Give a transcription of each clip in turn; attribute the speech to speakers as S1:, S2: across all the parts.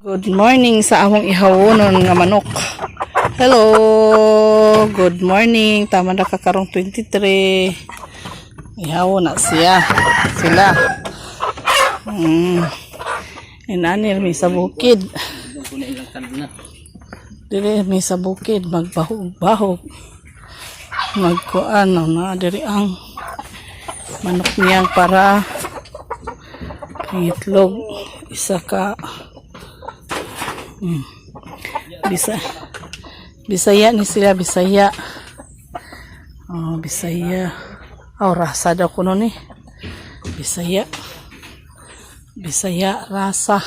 S1: Good morning sa among ihawonon nga manok. Hello, good morning. Tama na ka karong 23. Ihawo na siya. Sila. Inanir mi sa bukid. Diri mi sa bukid magbahog-bahog. Magkuan na diri ang manok niyang para pangitlog isa ka. Bisa Bisaya ni sila, Bisaya. Oh, Bisaya. Oh, rasa daw kuno ni. Bisaya. Bisaya rasa.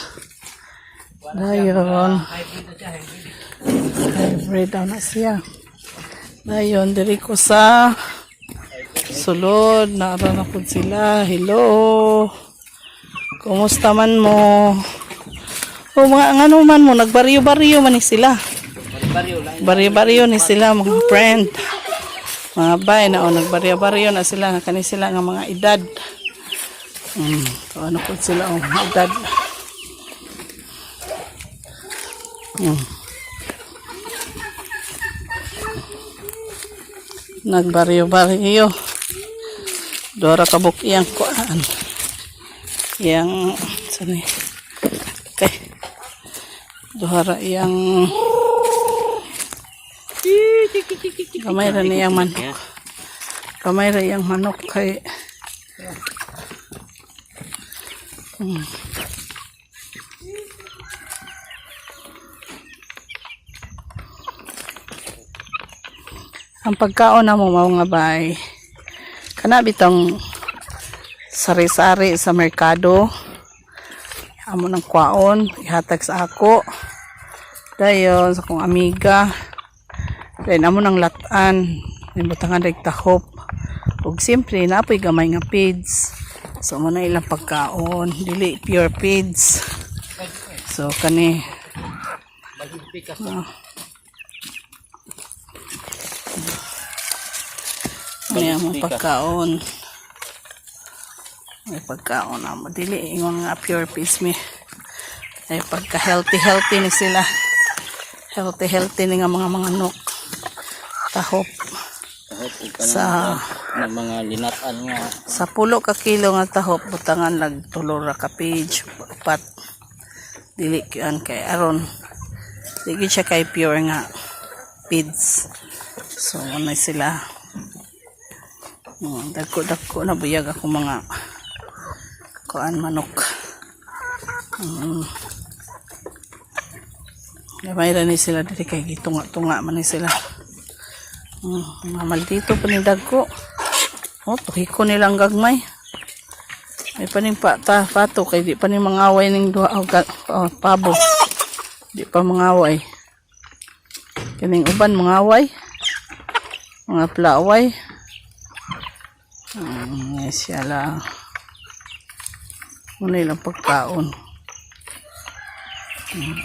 S1: Dayon. Hybrid daw na siya. Dayon diri ko sa sulod naara na pud sila. Hello. Kumusta man mo? O mga ngano man mo, nagbaryo-baryo man ni sila. Baryo-baryo ni sila mga friend. Mga bay na o nagbaryo-baryo na sila nga kani sila nga mga edad. To ano po sila o mga edad. Nagbaryo-baryo. Dora kabuk iyang kuan. Iyang sani. Okay. Duhara iyang gamay ra niyang manok. Gamay ra iyang manok kay. Ang pagkaon na mo mga bay. Kana bitong sari-sari sa merkado. Amo ng kwaon, ihatag sa ako. Dayon sa akong amiga. Then amo ng latan, butangan dag tahop. Ug siyempre napoy gamay nga feeds. So mo na ilang pagkaon, dili pure feeds. So kani. Ah. May among pagkaon. May pagkaon na mo. Dili, ingon nga pure peace mi. Ay pagka healthy healthy ni sila. Healthy healthy ni nga mga manok. Tahop sa
S2: ng mga linatan nga.
S1: Sa 10 ka kilo nga tahop butangan lag 3 ra ka page 4. Dili kuan kay aron di gyud siya kay pure nga feeds. So ano sila. Dagko dagko na buyag ako mga kuan manok. Gamay ra ni sila diri kay gitunga-tunga man ni sila. Mga maldito pa ni dagko. Oh, tuhiko nilang gagmay. May paning pata, pato kay di pa ni mangaway ning duha oh, oh, pabo. Di pa mangaway. Kining uban mangaway. Mga plaway. Siya lang. Muna ilang pagkaon.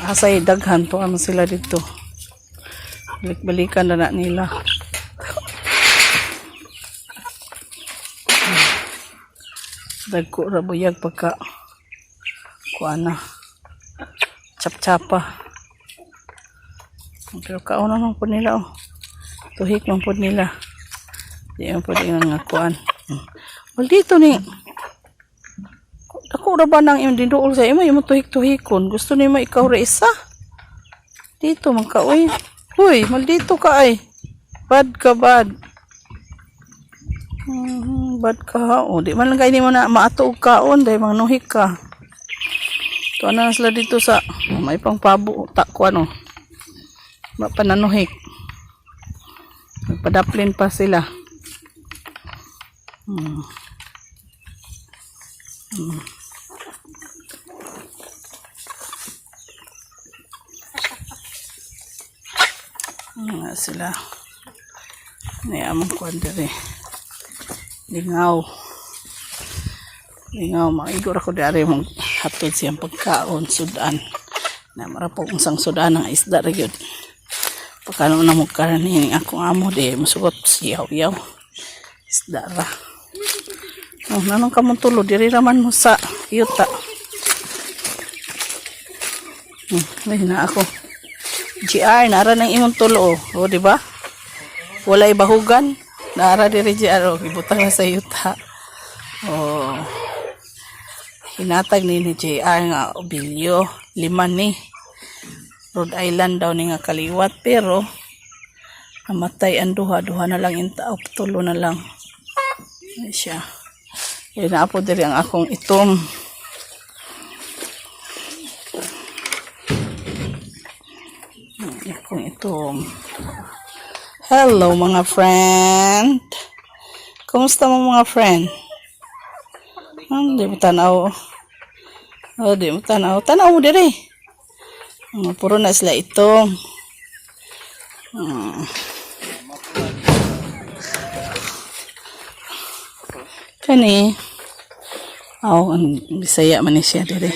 S1: Asay daghan to ano sila dito. Balik-balikan na na nila. Dagko ra buyag pagka kuana. Chap-chapa. Pero kaon naman po nila oh. Tuhik man po nila. Di man po ingon nga kuan. Well, dito ni dako ra ba nang imong dinduol sa imo imong tuhik-tuhikon. Gusto nimo ikaw ra isa. Dito man ka oy. Huy, maldito ka ay. Bad ka bad. Bad ka ha. O, di man lang kay nimo na maato og kaon dahil mangnuhik ka. To na sila dito sa oh, may pang pabo ta ko ano. Mapananuhik. Nagpadaplin pa sila. Ano nga sila. May among kuan diri. Lingaw. Lingaw, maigor ako dari mong hatod siyang pagkaon, sudan. Na mara po unsang sudan ang isda ra gyud. Pagkano na mo karani akong amo di musugot siyaw yaw. Isda ra. Oh, nanong ka mong tulo diri raman mo sa yuta. May na ako. GR, nara ng imong tulo oh. Oh, di ba? Wala ibahugan. Nara diri GR oh, ibutang na sa yuta. Oh. Hinatag ni JR nga obilyo, lima ni. Rhode Island daw ni nga kaliwat pero namatay ang duha, duha na lang intao, tulo na lang. Ay siya. Kaya na po diri ang akong itom. Ang akong itom. Hello, mga friend. Kumusta mo, mga friend? Di mo tanaw. Oh, di mo tanaw. Tanaw mo diri. Puro na sila itom. Kani. Aw, ang Bisaya man ni siya diri.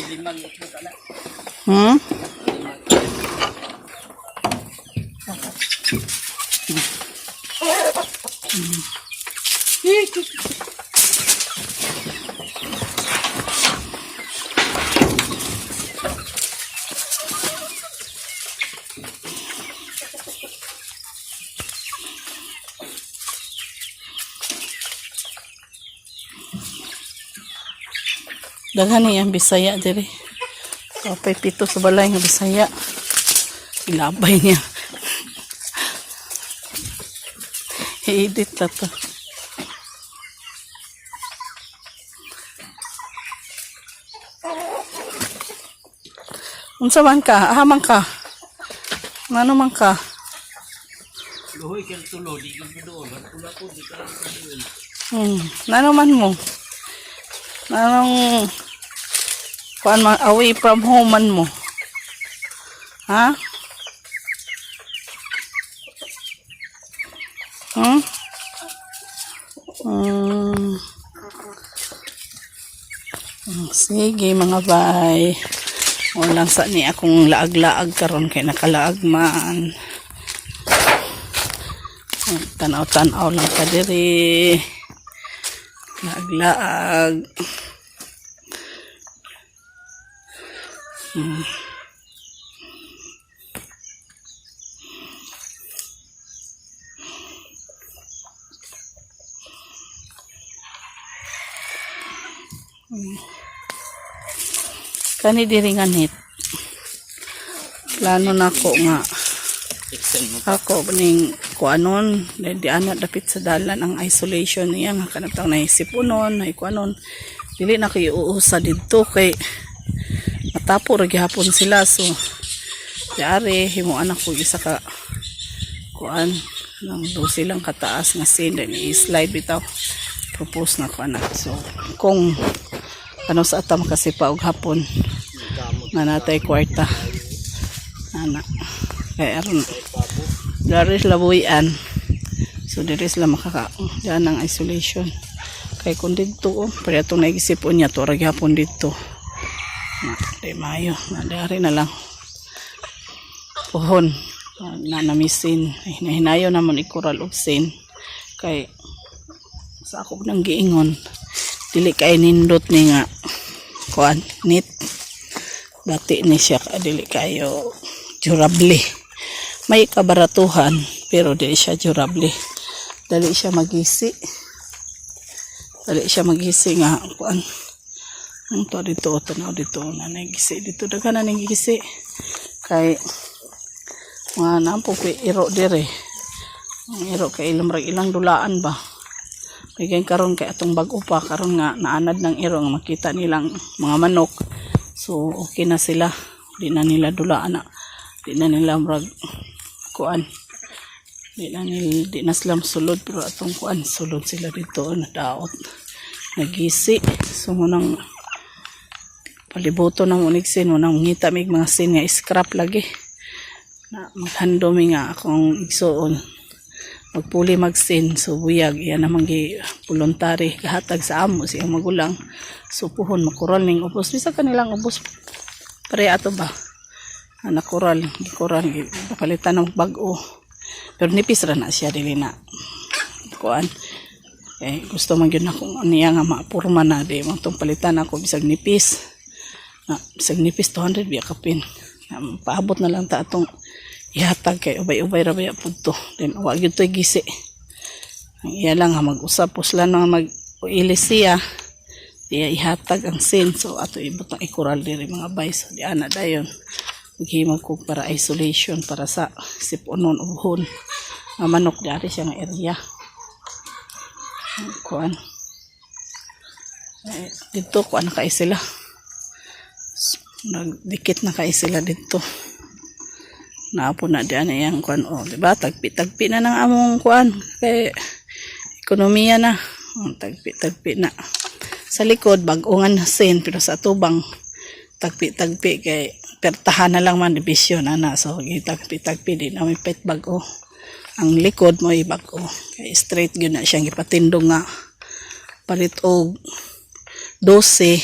S1: Daghan ni ang Bisaya diri. Kapay pito sa balay nga Bisaya. Ilabay niya. I-edit na to. Unsa man ka? Aha man ka? Ngano man ka?
S2: Luhoy kay tulo di ka doon. Pula ko di ka doon.
S1: Ngano man mo? Anong kuan man away from home man mo? Ha? Hmm? Sige, mga bay. Walang sa ni akong laag-laag karon kay nakalaag man. Tanaw-tanaw lang ka diri. Laag-laag. Kani diri nga net. Plano na ko nga
S2: Extend mo pa.
S1: ako ning kuanon di ana dapit sa dalan ang isolation niya nga kanang naisipunon nay kuanon dili na kay uusa didto kay matapo ra gihapon sila. So yari himuan ako isa ka kuan nang do silang kataas nga sin then i-slide bitaw propose na ko anak. So kung ano sa atam kasi pa og hapon
S2: Kamot
S1: nga natay kwarta ana kay aron
S2: pabo.
S1: dari sila buwian, so diri sila makaka diyan ang isolation kay kung didto oh, pero itong naisipon niya to ra gyapon didto na di maayo na dari na lang puhon na namisin hinayo naman ikural og sin kay sa ako nang giingon dili kay nindot ni nga kuan nit bati ni siya ka dili kayo durable. May kabaratuhan pero dili siya durable, dali siya magisi, dali siya magisi nga kuan ang to dito tanaw dito na nagisi dito daghan na nagisi kay mga nampo kay iro dire ang iro kay ilang rag ilang dulaan ba. Bigay karon kay atong bag-o pa karon nga naanad ng iro nga makita nilang mga manok, so okay na sila, di na nila dulaan na, di na nila murag kuan, di na nila, di na sila sulod pero atong kuan sulod sila dito nadaot nagisi. So munang palibuto na mo sin munang ngita mig mga sin nga scrap lagi na maghando mi nga akong igsuon magpuli magsin. So buyag iya namang gi voluntary gahatag sa amo sa iyang magulang. So puhon makural ning ubos bisa kanilang ubos pare ato ba. Ah, nakural gikural palitan ng bag-o. Pero nipis ra na siya, dili na kuan. Eh, gusto man gyud nako niya nga maapurma na di mo tong palitan ako bisag nipis. Na, bisag nipis, 200 biya kapin. Na, paabot na lang ta atong ihatag kay ubay-ubay ra baya pud to. Then wa gyud to'y gisi. Ang iya lang nga mag-usap puslan nga mag ilis siya. Diya ihatag ang sin. So ato ibutang ikural diri, mga bay. So di ana dayon. Maghimog ko para isolation para sa sipunon ubhon. Nga manok dari siya nga area. Kuan. Eh, dito kuan na kay sila. Nagdikit na kay sila dito. Naapo na diyan iyang kuan, oh, di ba? Tagpi-tagpi na ng among kuan kay ekonomiya na. Oh, tagpi-tagpi na. Sa likod bag-o nga na sin, pero sa tubang tagpi-tagpi kay pertahan na lang man division ana, so gitagpi-tagpi di na may pet bag-o. Ang likod mo bag-o kay straight gyud na siyang gipatindog nga palit og 12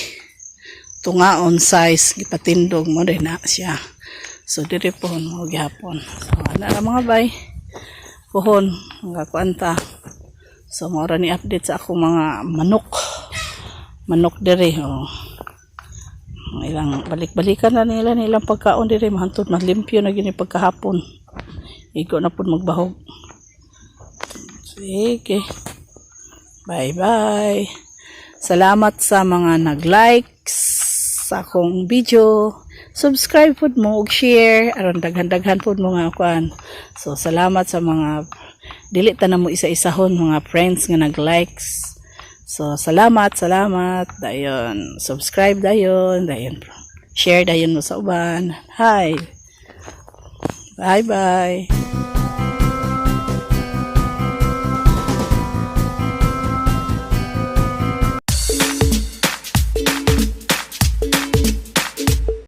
S1: tungaon size, gipatindog mo din na siya. So diri po mo gihapon. So ana ra, mga bay, puhon mga kuanta. So mao ra ni update sa akong mga manok manok diri, oh. Ang ilang balik-balikan na nila nilang pagkaon diri mahantod malimpyo na gini pagkahapon, igo na pud magbahog. Sige, bye bye. Salamat sa mga nag-like sa akong video. Subscribe pud mo ug share aron daghan-daghan pud mo nga kuan. So salamat sa mga dili ta na mo isa-isahon mga friends nga nag-likes. So salamat, salamat. Dayon subscribe dayon, dayon share dayon mo sa uban. Hi. Bye bye.